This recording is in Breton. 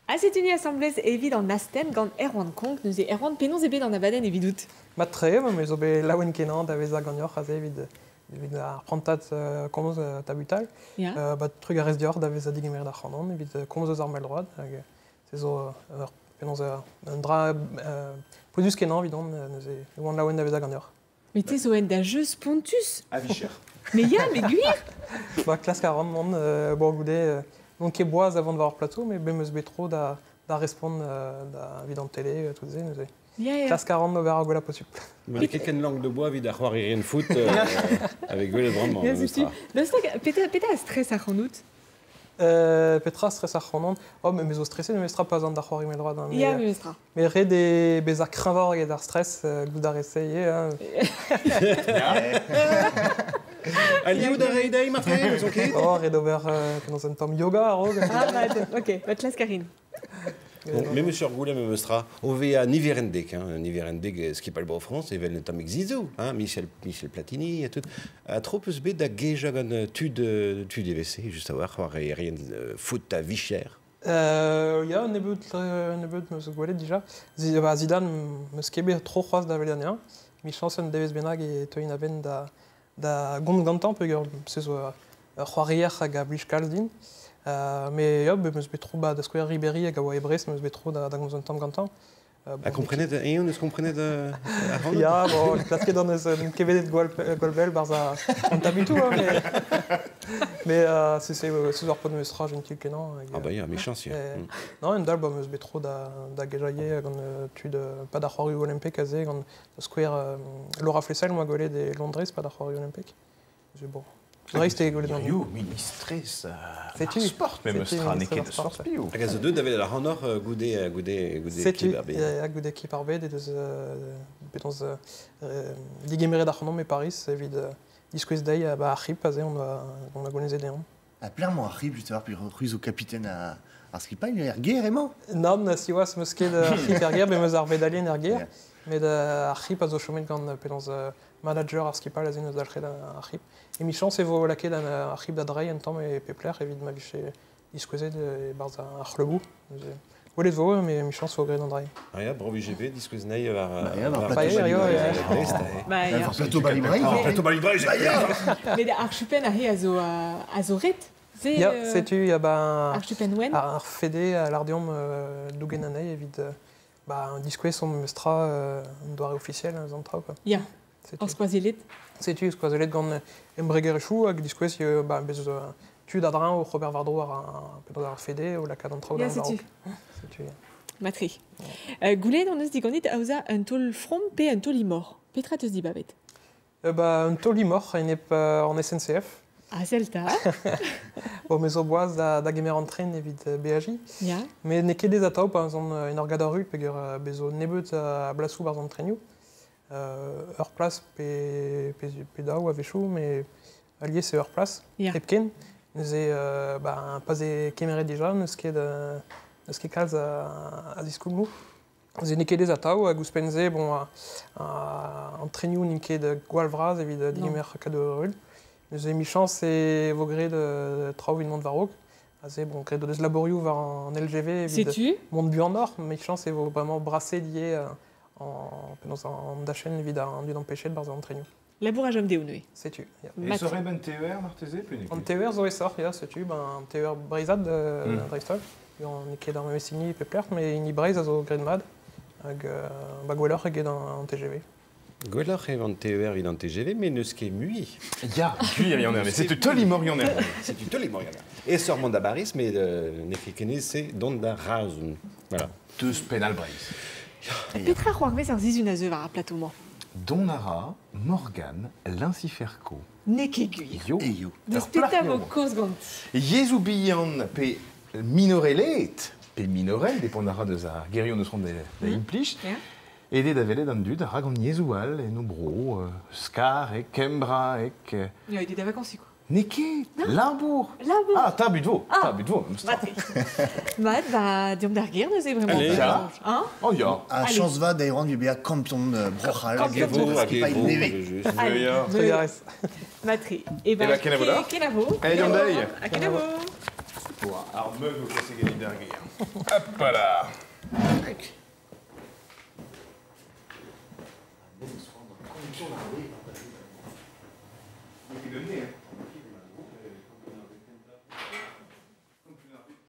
Ha setu ni asambles evit an astenn gant Erwan Konk. Neuze Erwan, penaos eo bet an abadenn evidout? Mat-tre, me zo bet laouen kenañ da vezañ ganeoc'h aze evit evit ar prantad komz tabutal. Ya. Ba trugarez deoc'h da vezañ degemeret ac'hanon evit komz eus ar mell-droad. Hag se zo ur penaos un dra pouezus-kenañ evidon, neuze e oan laouen da vezañ ganeoc'h. Mais te zo en da jeu spontus. A vicher. Mais ya, mais gwir. Ba klask a ran mont bon goude n'on ket boaz da vont war ar plateau, mais bet 'm eus bet tro da da respont da evit an télé tout se neuze. Ya, ya. Klask a ran ober ar gwellañ posupl. N'eo ket ken langue de bois evit ar c'hoarierien foot avec gwelet bremañ. Ya, setu. Daoust hag petra, petra a stress ac'hanout? Petra stress ac'hanon? Oh, me zo streset memestra pa 'z an da c'hoari mell-droad. Hein, Ya, memestra. Mais ret eo bezañ kreñvoc'h eget ar stress, goût a rez ivez. Hein. Alioù da reiñ dezhi matre, n'ouzon ket. Oh, ret ober penaos un tamm yoga a-raok. Ah, mat, ok, va klask a rin. Bon, memes ur goulenn memes tra. O vezañ niverendek, hein, niverendek skipailh Bro-Frañs, evel un tammig Zizou, hein, Michel, Michel Platini ha tout. Ha tro peus bet da gejañ gant tud, tud evel-se, just a-walc'h, c'hoarierien foot a vicher. Ya, nebeut, nebeut 'm eus gwelet dija. Ba, Zidane 'm eus ket bet tro c'hoazh da welet anezhañ. Michañs un devezh bennak e teuin a-benn da, da gomz gantañ peogwir se zo ur c'hoarier hag a blij kalz din. Mais ya, bet 'm eus bet tro ba, da skouer Ribéry hag a oa e Brest, 'm eus bet tro da, da gomz un tamm gantañ. Ha komprenet, eñ eus komprenet ac'hanout? Ya, bon, klasket on eus kevedet gwall, gwall bell barzh an tabutoù, hein, mais, mais c'est c'est c'est ur paotr meus ra gentil kenañ. Ah bah ya, mechañs, ya. Non, un dal, ba, 'm eus bet tro da, da gejañ gant tud pas d'ar c'hoarioù olimpek aze, gant da skouer Laura Flessel, 'moa gwelet e Londrez, pas d'ar c'hoarioù olimpek. Bon. Dreist eo gwelet Hiziv, ministrez ar sport memes tra, n'eo ket eus forzh piv. Hag a zo deuet da welet ac'hanoc'h goude goude goude Setu, Kib ar Bed. Ya, goude Kib ar Bed, he deus penaos digemeret ac'hanomp e Paris evit diskouez dezhi ba, ar c'hip aze on a, on a gounezet dezhañ. Ha pelec'h emañ ar c'hip justement puis c'hwi zo kapiten ar skipailh er gêr emañ? Nann, siwazh, 'm eus ket ar c'hip er gêr, met 'm eus ar vedalenn er gêr. Met ar c'hip a zo chomet gant penaos manager ar skipailh aze 'neus dalc'het ar c'hip. Emichañs e vo lakaet ar c'hip da dreiñ un tamm e pep lec'h evit ma vije diskouezet e-barzh ar c'hleuboù. Neuze, gwelet vo, mais emichañs vo graet an dra. Ah ya, bro vije bet diskouez anezhi war war Bah, plateau Bali Breizh. Plateau Bali Breizh. Met ar chupenn aze a zo a zo ret. Se Ya, setu ya ben ar chupenn wenn. Ar Fede a lar deomp dougen anezhi evit ba, diskouez son memes tra un doare ofisiel eus an traoù quoi. Ya. Ur skoazellet. Setu skoazellet gant embregerezhioù hag diskouez ba, bez tud a-dreñv oc'h ober war-dro ar, penaos ar Fede o lakaat an traoù Ya, setu. Setu. Matre. Goulennet hon eus diganit aozañ un taol from pe un taol imor. Petra teus dibabet? Ba, un taol imor enep an SNCF. Ah, sell 'ta. Bon, me zo boaz da, da gemer an tren evit beajiñ. Ya. Met n'eo ket aes atav pa 'z on en ur gador-ru peogwir bez zo nebeut a blasoù barzh an trenioù. Ur plas pe, pe, pe daou a-wechoù, met alies eo ur plas Ya. hepken. Neuze, ba, pa 'z eo kemeret dija, n'eus ket, n'eus ket kalz a, a ziskoulmoù. Se n'eo ket aes atav hag ouzhpenn-se, bon, an trenioù n'int ket gwall vras evit degemer kadourioù. Neuze emichañs e vo graet traoù evit mont war-raok. Aze, bon, graet o deus labourioù war an LGV evit Setu. mont buanoc'h. Emichañs e vo bremañ braset ivez en, penaos an dachenn evit an dud ampechet barzh an trenioù. Labour a chom dezho neuze. Setu, ya. E serait ben TER marteze pe n'eo An ket? TER zo aesoc'h, ya, setu, ben, an TER breizhat dreist-holl. N'eo ket ar memes hini e pep lec'h, met hini Breizh a zo graet mat. Hag ba gwelloc'h eget an TGV. Gwelloc'h eo an TER evit an TGV, met n'eus ket mui. Ya, gwir Yann Hervé, setu teul imor Yann Hervé. Setu teul imor Yann Hervé. Aesoc'h mont da Bariz, met n'eo ket ken aes-se dont da Roazhon. Voilà. Deus penn all Breizh. Petra c'hoarvez ar sizhun a zeu war ar plateau-mañ? Dont a ra Morgane Linciferco. N'eo ket gwir. Yo. Yo. Deus petra vo kaoz ganti? Yezhoù bihan pe minorelaet, pe minorel, depend a ra deus ar gerioù neus c'hoant da implij, eo da welet an dud a ra gant yezhoù all en o bro, skareg, kembraeg. Ya, eo da vakañsiñ, quoi. N'eo ket Labour. Labour. Ah, tabut vo. Ah. Tabut vo. Mat, ba, deomp d'ar gêr neuze, vraiment. Allez. Ya. Hein? Oh ya. A Allez. chañs vat da Erwan evit bezañ kampion Bro-C'hall. Kampion Hag e vo, hag e Skipailh vo, nevez. evel-just. Allez. Ya. Trugarez. Matre. E ben, kenavo da. Kenavo. Allez, deomp dezhi. Ha kenavo. Ar meug o kase ganit d'ar gêr. Hop là.